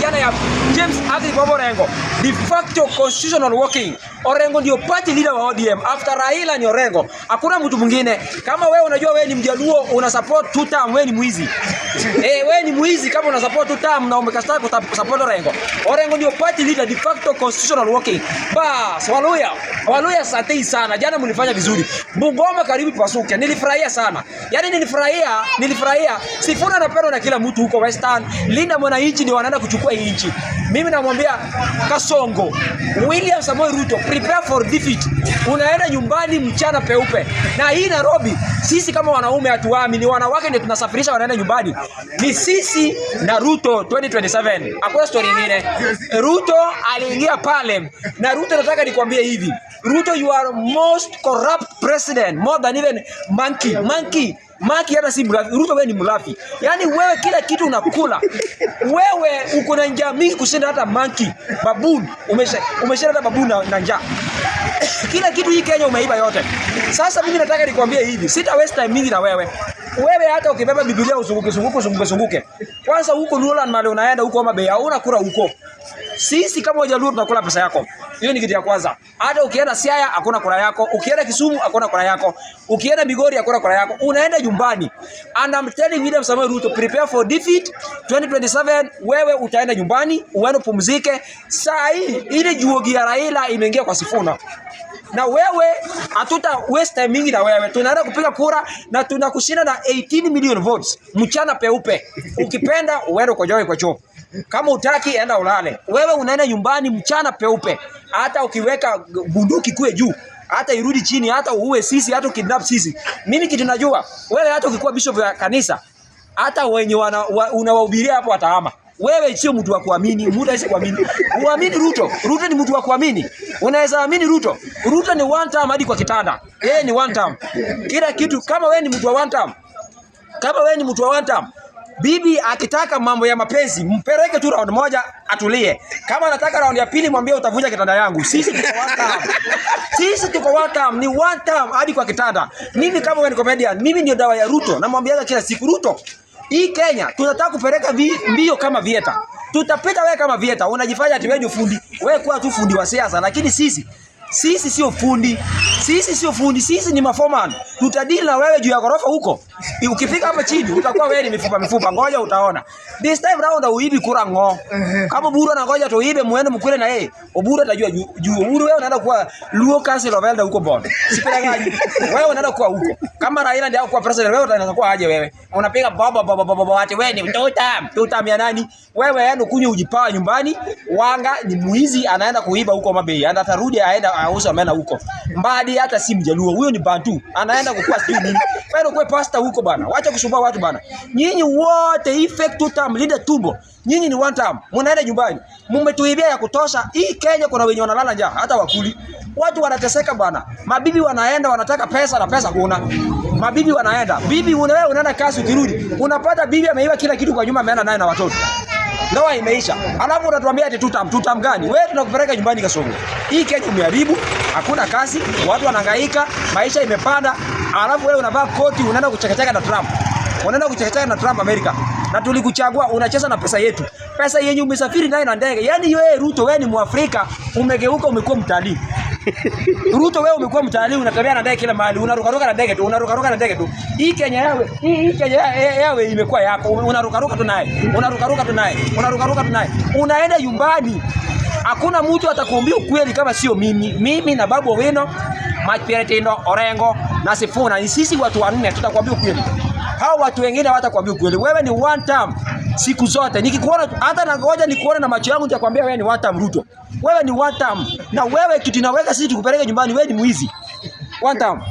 jana ya James Aggrey Bob Orengo, de facto constitutional working. Orengo ndio party leader wa ODM. After Raila ni Orengo. Hakuna mtu mwingine. Kama wewe unajua wewe ni Mjaluo una support two term, wewe ni mwizi. Wewe ni mwizi kama una support two term na umekataa kusupport Orengo. Orengo ndio party leader de facto constitutional working. Bas, Waluya. Waluya, asante sana. Jana mlifanya vizuri. Bungoma karibu pasuke. Nilifurahia sana. Yaani nilifurahia, nilifurahia. Sifuna anapendwa na kila mtu huko Western. Linda Mwananchi ndio wanaenda kuchukua hii nchi. Mimi namwambia Kasongo, William Samoei Ruto, prepare for defeat. Unaenda nyumbani mchana peupe. Na hii Nairobi, sisi kama wanaume hatuami, ni wanawake ndio tunasafirisha wanaenda nyumbani. Ni sisi na Ruto 2027. Hakuna story nyingine. Ruto aliingia pale na Ruto, nataka nikwambie hivi. Ruto, you are most corrupt president more than even monkey. Monkey. Monkey hata si mlafi. Ruto, wewe ni mlafi. Yaani wewe kila kitu unakula. Wewe uko na njaa mingi kushinda hata monkey. Baboon. Umeshinda hata baboon na njaa. Kila kitu hii Kenya umeiba yote. Sasa mimi nataka nikwambie hivi, sita waste time mingi na wewe. Wewe hata ukibeba Biblia uzunguke zunguke zunguke zunguke. Kwanza huko Luoland mahali unaenda huko Homa Bay hauna kura huko. Sisi kama Wajaluo tunakula pesa yako. Hiyo ni kitu ya kwanza. Hata ukienda Siaya hakuna kura yako, ukienda Kisumu hakuna kura yako, ukienda Migori hakuna kura yako. Unaenda nyumbani. And I'm telling William Samoei Ruto, prepare for defeat 2027. Wewe utaenda nyumbani, uende upumzike. Saa hii ile juogi ya Raila imeingia kwa Sifuna na wewe hatuta waste time mingi na wewe, tunaenda kupiga kura na tunakushinda na 18 million votes mchana peupe. Ukipenda uende ukojoe kwa choo, kama utaki enda ulale. Wewe unaenda nyumbani mchana peupe, hata ukiweka bunduki kue juu hata irudi chini, hata uue sisi, hata ukidnap sisi. Mimi kitu najua wewe, hata ukikuwa bishop ya kanisa, hata wenye unawahubiria hapo watahama. Wewe sio mtu wa kuamini, mtu hawezi kuamini. Uamini Ruto. Ruto ni mtu wa kuamini. Unaweza amini Ruto? Ruto ni one term hadi kwa kitanda. Yeye ni one term. Kila kitu, kama wewe ni mtu wa one term. Kama wewe ni mtu wa one term, bibi akitaka mambo ya mapenzi, mpeleke tu round moja atulie. Kama anataka round ya pili, mwambie utavunja kitanda yangu. Sisi tuko one term. Sisi tuko one term, ni one term hadi kwa kitanda. Mimi kama wewe ni comedian, mimi ndio dawa ya Ruto. Namwambiaga kila siku Ruto, hii Kenya tunataka kupeleka mbio kama vieta. Tutapita wewe kama vieta. Unajifanya ati wewe ni fundi. Wewe kuwa tu fundi wa siasa, lakini sisi sio fundi. Sisi sio fundi, sisi ni maforeman. Tutadili na wewe juu ya ghorofa huko. Ukifika hapa chini utakuwa wewe ni mifupa mifupa. Ngoja utaona. This time round uibi kura ngo. Kama Oburu anangoja tuibe muende mkule na yeye. Oburu atajua juu juu. Oburu, wewe unaenda kuwa Luo Council of Elder huko Bondo. Sipelekaji. Wewe unaenda kuwa huko. Kama Raila ndiye kuwa president, wewe utaanza kuwa aje wewe? Unapiga baba baba baba baba ati wewe ni two term. Two term ya nani? Wewe yaani kunywa ujipawa nyumbani. Wanga ni mwizi, anaenda kuiba huko Mabei. Anda atarudi aenda auza omena huko. Mbadi hata si Mjaluo, huyo ni Bantu. Anaenda kukua sijui nini. Wewe ukue pastor huko bana. Wacha kusumbua watu bana. Nyinyi wote hii fake two term linda tumbo. Nyinyi ni one term. Mnaenda nyumbani. Mmetuibia ya kutosha. Hii Kenya kuna wenye wanalala njaa hata wakuli. Watu wanateseka bana. Mabibi wanaenda wanataka pesa na pesa kuna. Mabibi wanaenda. Bibi wewe unaenda kazi, ukirudi unapata bibi ameiba kila kitu kwa nyumba, ameenda naye na watoto. Ndoa imeisha. Alafu unatuambia ati two term, two term gani? Wewe tunakupeleka nyumbani Kasongo. Hii Kenya umeharibu, hakuna kazi, watu wanahangaika, maisha imepanda. Alafu wewe unavaa koti unaenda kuchekecheka na Trump. Unaenda kuchekecheka na Trump Amerika. Na tulikuchagua, unacheza na pesa yetu. Pesa yenye umesafiri nayo na ndege. Yaani wewe Ruto, wewe ni Mwafrika, umegeuka umekuwa mtalii. Ruto, wewe umekuwa mtalii, unatembea na ndege kila mahali, unarukaruka na ndege tu, unarukaruka na ndege tu. Hii Kenya yawe, hii Kenya yawe imekuwa yako, unarukaruka tu naye, unarukaruka tu naye, unarukaruka tu naye. Unaenda nyumbani. Hakuna mtu atakuambia ukweli kama sio mimi. Mimi na Babu Owino, Mike Pierre Orengo na Sifuna, ni sisi watu wanne tutakwambia ukweli. Hao watu wengine hawatakwambia ukweli. Wewe ni one term siku zote. Nikikuona hata na ngoja nikuone na macho yangu, nitakwambia wewe ni one term Ruto. Wewe ni one term. Na wewe kitu inaweka sisi tukupeleke nyumbani, wewe ni mwizi. One term.